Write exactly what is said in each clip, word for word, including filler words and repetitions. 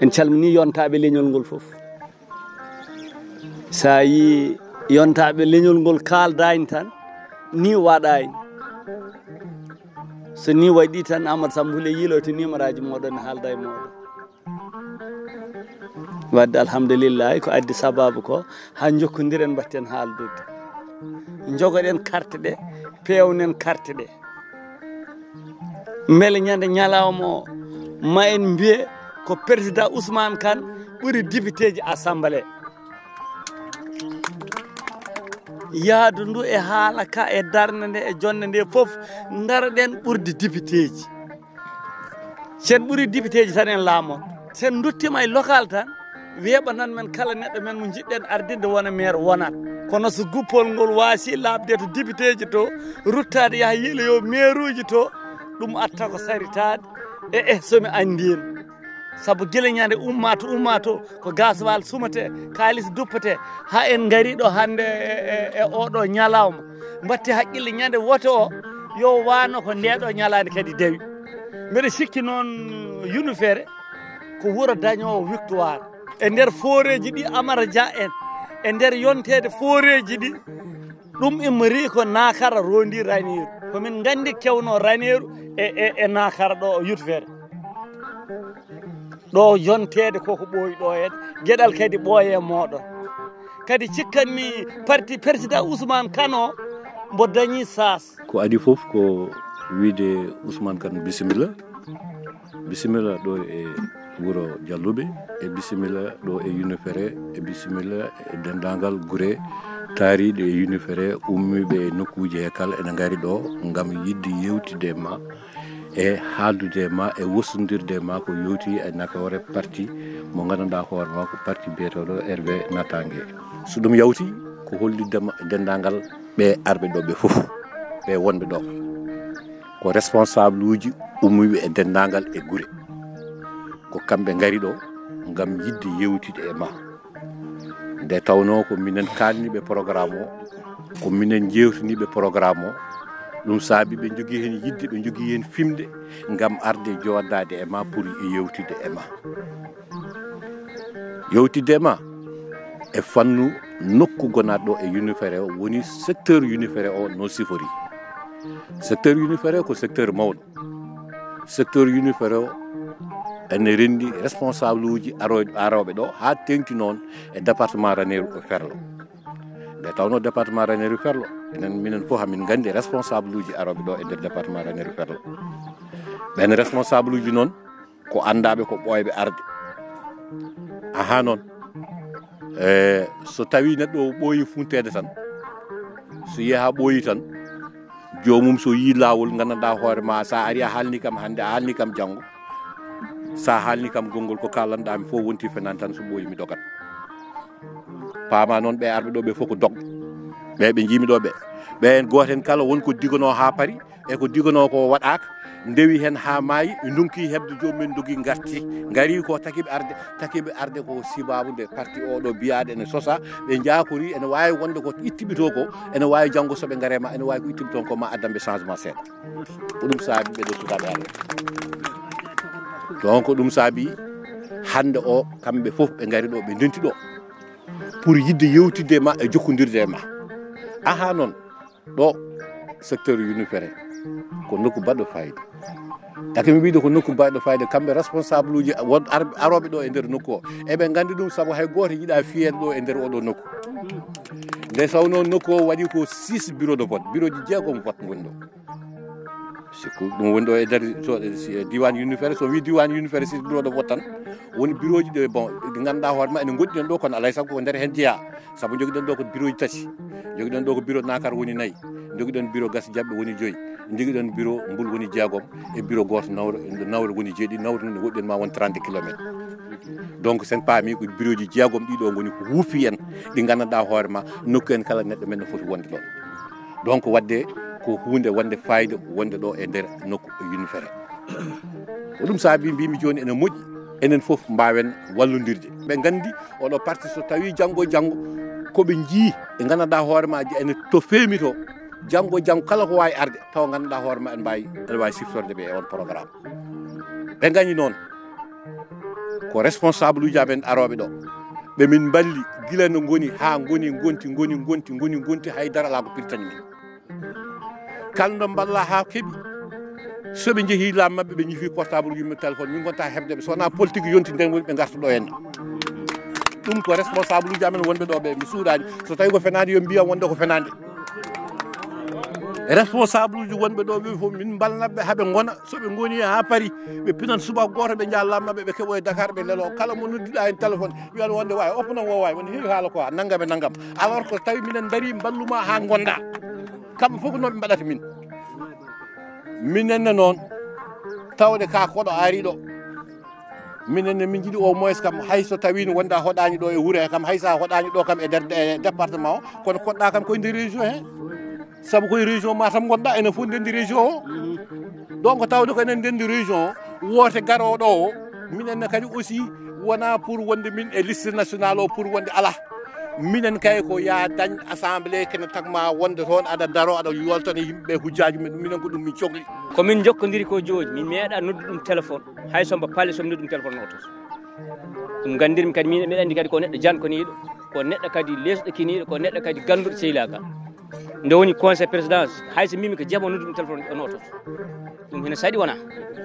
En calminii yontaaɓe leñol ngol fof. So a yii yontaaɓe leñol ngol kaaldaani tan, nii waɗaani. So nii waɗi tan, Amadou Samba Houlé yiiloyto numéro aji mooɗon, ne haalda e mooɗon. Wadde alhamdulillahi ko addi sababu ko haa njokkondiren mbatten haaldude. Njogoɗen carte ɗe, peewnen carte ɗe. Mbele ñande ñalawma o ma en mbiye ko président Ousmane Kane ɓuri députéji assemblée. Yaadu ndu e haala ka e darnde nde e jonde nde fof ndaroɗen ɓurde députéji. Sen ɓuri députéji tan en laamo. Sen duttima e local tan, weeɓanan men kala neɗɗo men mo jiɗɗen ardinde wona maire wonat. Kono so guppol ngol waasi laaɓde to députéji to, ruttaade yaha yiiloyo mairuuji to, ɗum atta ko saritaade. E, e, so mi anndi en. Sabu gila ñande umma to, umma to, ko gasoil sumate, kaalis duppate, haa en ngari ɗo hannde e, e, e oɗo ñalawma. Mbatti haqqille ñande wote o, yo wano ko ndeɗo ñalaande kadi dawi. Mbeɗa sikki noon Yunufere ko wuro dañoowo victoire. E nder fooreeji ɗi Amara Dia en, e nder yonteede fooreeji ɗi, ɗum immori ko Nakara rondi Raneeru. Ko min nganndi kewno Raneeru e, e, e Nakara ɗo Yunufere. Ɗo yonteede koko ɓooyi ɗo en, geɗal kadi ɓooye mooɗon. Kadi cikkanmi parti président Ousmane Kane o mbo dañi saas. Ko adi fof ko wiide Ousmane Kane bisimilla. Bisimilla ɗo e wuro Jalluɓe, e bisimilla ɗo e Yunufere, e bisimilla e denndaangal gure taariiɗe e Yunufere, ummiiɓe e nokkuuji he kala ene ngari ɗo ngam yiɗde yewtidde e ma, e haaldude e ma, e wostondirde e ma ko yowti e nafoore parti mo nganndanɗaa hoore ma ko parti biyeteeɗo R V Naataange. So ɗum yawti, ko hollitde ma denndaangal ɓe arɓe ɗo ɓe fof, ɓe wonɓe ɗo. Ko responsable uji ummiiɓe e denndaangal e gure. Ko kamɓe ngari ɗo ngam yiɗde yewtide e ma. Nde tawnoo ko minen kaalniiɓe programme o, ko minen njeewtiniiɓe programme o, ɗum saabi ɓe njogii heen yiɗde, ɓe njogii heen fimde ngam arde jooɗdaade e ma pour yewtide e ma. Yewtide e ma e fannu nokku gonaaɗo ɗo e Yunufere o, woni secteur Yunufere o no sifori. Secteur Yunufere ko secteur mawɗo. Secteur Yunufere o ene renndi responsable uji aro-, arooɓe ɗo haa teeŋti noon e département Raneeru e Ferlo. Nde tawnoo département Raneeru e Ferlo, enen minen fof hamin nganndi responsable uji arooɓe ɗo e nder département Raneeru e Ferlo. Ɓen responsable uji noon ko anndaaɓe ko ɓooyɓe arde. Ahaa noon, e, so tawii neɗɗo o ɓooyi funteede tan, so yehaa ɓooyi tan, joomum so yii laawol, nganndanɗaa hoore ma, so a arii a haalni kam hannde, a haalni kam janngo, so a haalni kam gonngol ko kaalanɗaa mi fof wonti fenaande tan, so ɓooyi mi dogat. Paama noon ɓe arɓe ɗo ɓe fof ko dogɓe. Ɓe ɓe njiimi ɗo ɓe. Ɓeen gooto heen kala won ko diganoo haa paari, e ko diganoo ko waɗaaka, ndewi heen haa maayi, ɓe ndonki heɓde joomum en ndogi ngarti. Ngari ko takiɓe arde, takiɓe arde ko sibaabu nde parti o ɗo biyaaɗo ene sosa, ɓe njaakori, ene waawi wonde ko ittiɓe to ko, ene waawi janngo so ɓe ngaree ma, ene waawi ko ittiɓe toon ko ma addanɓe changement seeɗa. Ko ɗum saabi ɓe ɗo sukaaɓe arde. Donc ko ɗum saabi hannde o kamɓe fof ɓe ngari ɗo, ɓe ndenti ɗo pour yiɗde yewtidde e ma e jokkondirde e ma. Ahaa noon, ɗo secteur Yunufere ko nokku baɗɗo fayida. Taki mi wiide ko nokku baɗɗo fayida, kamɓe responsable uji won ar-, arooɓe ɗo e nder nokku o. Eɓe nganndi ɗum sabu hay gooto yiɗaa fiyeede ɗo e nder oɗo nokku. Nde tawnoo nokku o waɗi ko six bureau de vote, bureau ji jeegom vote ngoni ɗo. Sikku ɗum woni ɗo e nder to, si, e diiwaan Yunufere, so wii diiwaan Yunufere, six bureau de vote tan, woni bureau ji ɗo, bon, ɗi ngannduɗaa hoore ma ene ngoɗɗi ɗon ɗo, kono alaa e sago ko nder heen jeyaa. Sabu njogiɗen ɗo ko bureau ji tati. Njogiɗen ɗo ko bureau Nakar woni nayi. Njogiɗen bureau Gassi Jaɓɓe woni joyi. Njogiɗen bureau Mbul woni jeegom. E bureau gooto Nawre, Nawre woni jeeɗiɗi. Nawre ne woɗɗen ma won trente kilomètres. Donc, sen paami ko bureau ji jeegom ɗiɗo ngoni ko huufi en, ɗi ngannduɗaa hoore ma, nokku en kala neɗɗo men no foti wonde ɗon. Donc, waɗde ko huunde wonde fayida wonde ɗo e nder nokku Yunufere. Ko ɗum saabi mbimi jooni ene moƴƴi. Enen fof mbaawen wallodirde. Ɓe nganndi oɗo parti so tawii janngo e janngo ko ɓe njii, ɓe nganndanɗaa hoore ma ene to feewmi to, janngo e janngo kala ko waawi arde, tawa nganndanɗaa hoore ma ene mbaawi, ene waawi siftorde ɓe e on programme. Ɓe ngañi noon ko responsable uji amen arooɓe ɗo, ɓe min mballi gila no ngoni haa ngoni ngonti, ngoni ngonti, ngoni ngonti, hay dara alaa ko pirtani min. Kala no mballa haa keɓi, so ɓe njehi laam maɓɓe, ɓe ñifi portable uji maɓɓe, téléphone, min ngonta heɓde ɓe. So wonaa politique yonti nden woni ɓe ngarta ɗo henna. Ɗum ko responsable uji amen wonɓe ɗo ɓe, mi suuɗaani. So tawi ko fenaande, yo mbiyam wonde ko fenaande. Responsable uji wonɓe ɗo ɓe fof min mbalnat ɓe haa ɓe ngona. So ɓe ngoni haa pari, ɓe pinan subaka gooto, ɓe njaha laam maɓɓe, ɓe keɓoya Dakar, ɓe lelo. Kala mo noddiɗa heen téléphone, wiyata wonde waawi oppo nan o waawi, wonde heewi haala quoi, nangam e nangam. Alors que tawi minen ndarii mballuma haa ngonda. Kamɓe fof ko noon ɓe mbaɗata min. Minen ne noon, tawde ka koɗo ari ɗo. Minen ne min njiɗi au moins kam, hay so tawino wonda hoɗani ɗo e wuuro he kam, hay sa hoɗani ɗo kam e nder, e département o, kono koɗɗa kam koye nder région he. Sabu koye région Matam ngonɗa, enen fof ndendi région o. Donc tawde ko enen ndendi région o, woote garoɗo o, minen ne kadi aussi wona pour wonde min e liste nationale o, pour wonde ala. Minen kay ko ya dañ assemblée kene tagma wonde toon aɗa daro, aɗa yoltana yimɓe hujjaji mumen, minen ko ɗum min cokli. Ko min jokkodiri ko jooji, min meeɗa noddu ɗum téléphone. Hay so mbo paale, so mi noddu ɗum téléphone, no oto. Ɗum nganndirmi kadi, min mbiɗa anndi kadi ko neɗɗo jankoniiɗo, ko neɗɗo kadi leesɗo kiniiɗo, ko neɗɗo kadi gannduɗo sehilagal. Nde woni conseil présidence, hay so mbimi ko jabo noddu ɗum téléphone, no oto. Ɗum hino saɗi wona.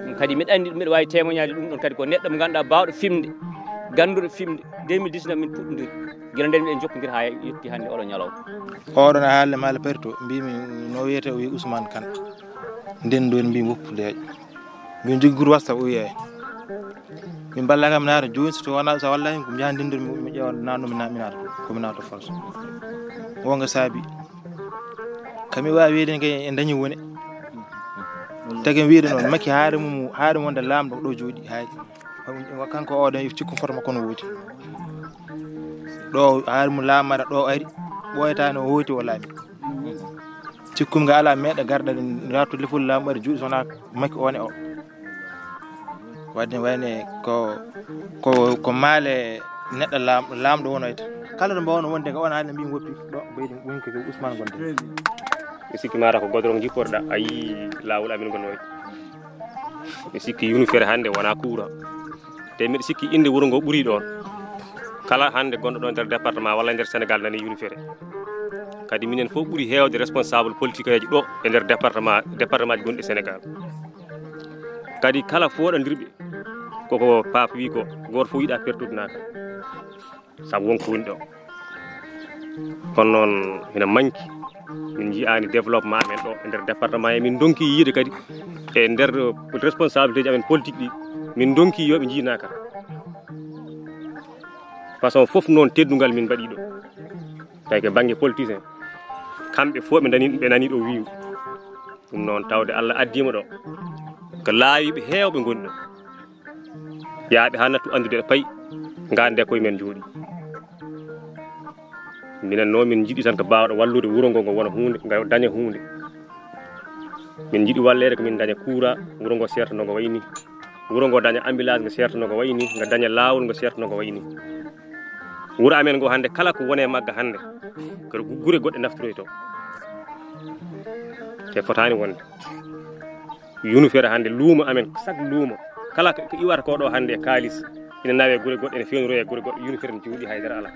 Ɗum kadi mbiɗa anndi, mbiɗa waawi témoignage ɗum ɗon kadi, ko neɗɗo mo ngannduɗaa baawɗo fimde, gannduɗo fimde. Deux mille dix-neuf min puɗɗodiri. Gila nden miɗen jokkondir haa yetti hannde oɗo ñalawma. Oɗon a haalde maale perto, mbimi no wiyete, o wi Ousmane Kane. Nden ɗon mbi woppude. Min jogii groupe WhatsApp, o wiya, min mballa kam naata jooni, so wona, so wallaahi ko mi yaha ndendor mi, mi ƴeewa naatno mi na-, mi naata, ko mi naata force. Wonga saabi. Kami waawi wiide kay en dañi wone. Tagi wiide noon, Makki haare mum, haare mum wonde laamɗo ɗo jooɗi, haay. Kanko o ɗon, cikku foto makko no woodi. Ɗo haare mum laamata, ɗo ari, ɓooyata no hooti o laami. Cikkumi nga alaa meeɗa garɗa rattu lefol laamu ɓaɗa juuɗe sona Makki one o. Wadde wayne ko, ko, ko maale neɗɗo laam-, laamɗo wonoyta. Kala ɗo mbawno wonde nga wona hannde mbi woppi ɗo ɓeydi woni ko Ousmane Gonde. Mi sikki mata ko godorong jipporɗa a yii laawol amin ngon wayi. Mi sikki yunifere hannde wona kuura. Te mbiɗa sikki innde wuro ngo ɓuri ɗoon. Kala hannde gonɗo ɗo nder département walla nder Sénégal nani yunifere. Kadi minen fof ɓuri heewde responsable politique eji ɗo e nder département, département ji gonɗi Sénégal. Kadi kala fooɗondirɓe koko Pape wi ko, gooto fof yiɗa pertude naaka. Sabu won ko woni ɗo. Kono noon ina manki. Min njiyaani développement amen ɗo e nder département he. Min ndonki yiide kadi e nder responsabilité ji amen politique ɗi. Min ndonki yo ɓe njii naaka. Façon fof noon teddungal min mbaɗi ɗo. Tawi ko bannge politicien. Kamɓe fof ɓe nani, ɓe nani ɗo wiiwi. Ɗum noon tawde Allah addiima ɗo. Ko laawiiɓe heewɓe ngoni ɗo. Yaaɓe haa nattu anndude ɗo payi, ngannde koye men njooɗi. Minen noon min njiɗi tan ko baawɗo wallude wuro ngo, ngo wona huunde, ngo daña huunde. Min njiɗi walleede ko min daña kuura, wuro ngo seerta no ngo wayi ni. Wuro ngo daña ambulance ngo seerta no ngo wayi ni, ngo daña laawol ngo seerta no ngo wayi ni. Wuro amen ngo hannde kala ko woni e magga hannde, ko gure goɗɗe naftoroyto. Te fotaani wonde. Yunifere hannde luumo amen, chaque luumo, kala ko, ko iwata ko ɗo hannde e kaalis, ina nawe gure goɗɗe, ene fewnoroye gure goɗɗe, yunifere ne jooɗi, haydara alaa.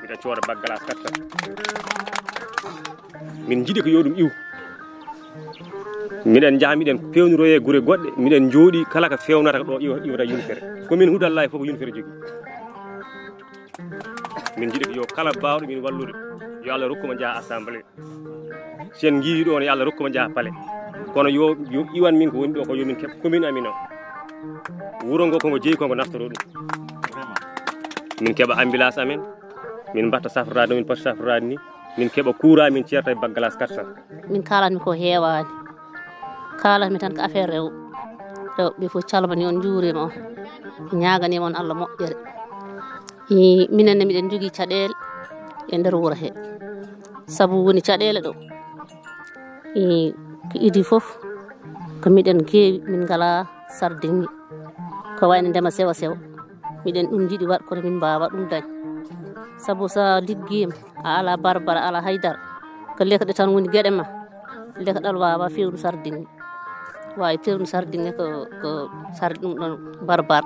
Mbiɗa cooda baggalas kattan. Min njiɗi ko yo ɗum iw. Miɗen njaha, miɗen pewnitoye gure goɗɗe, miɗen njooɗi, kala ko fewnata ko ɗo iwa-, iwata yunifere. Commune Houdallaye fof ko yunifere jogii. Min njiɗi ko yo kala baawɗo min wallude, yo Allah rokku mo njaha assemblée. Si en ngiwi ɗo, yo Allah rokku mo njaha palais. Kono yo, yo iwan min ko woni ɗo ko yo min keɓ commune amin o. Wuro ngo ko ngo jeeyi ko ngo naftoro ɗum. Min keɓa ambulance amen, min mbatta safrade no min poti safrade ni, min keɓa courant, min ceerta e baggalas quatre cents. Min kaalatmi ko heewaani. Kaalatmi tan ko affaire rew-, rewɓe fof calmani on, njuurima on. Ñaaganiima on Allah moƴƴere. I, minen ne miɗen njogii caɗeele e nder wuro he. Sabu woni caɗeele ɗo. I, ko idii fof, ko miɗen keewi, min ngalaa sardiŋŋe. Ko wayno ndema sewa sewa. Miɗen ɗum njiɗi waɗ kono min mbaawa ɗum dañ. Sabu so a liggiima, a alaa barbar, a alaa haydara. Ko lekɗe tan woni geɗe ma. Lekɗal waawa fewdu sardinge. Waawi fewdu sardinge ko, ko sardi ɗum ɗon barbar.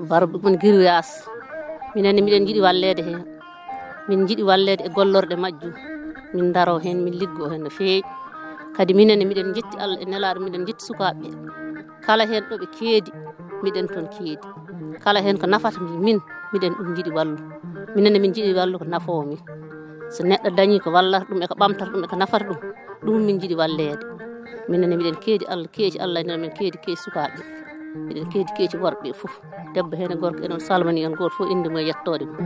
Barbar ɗum woni girwaas. Minen ne miɗen njiɗi walleede heen. Min njiɗi walleede e gollorɗe majjum. Min ndaro heen, min liggo heen no feewi. Kadi minen ne miɗen njetti Allah e nelaaɗo, miɗen njetti sukaaɓe ɓe. Kala heen ɗo ɓe keedi, miɗen toon keedi. Kala heen ko nafata min, min, miɗen ɗum njiɗi wallu. Minen ne min njiɗi wallu ko nafoowo min. So neɗɗo dañii ko wallata ɗum e ko ɓamtata ɗum e ko nafata ɗum, ɗum min njiɗi walleede. Minen ne miɗen keedi Allah, keeci Allah, enen min keedi keeci sukaaɓe. Miɗen keedi keeci worɓe fof. Debbo heen e gorko, enen salmini on gooto fof innde mum e yettoode mum.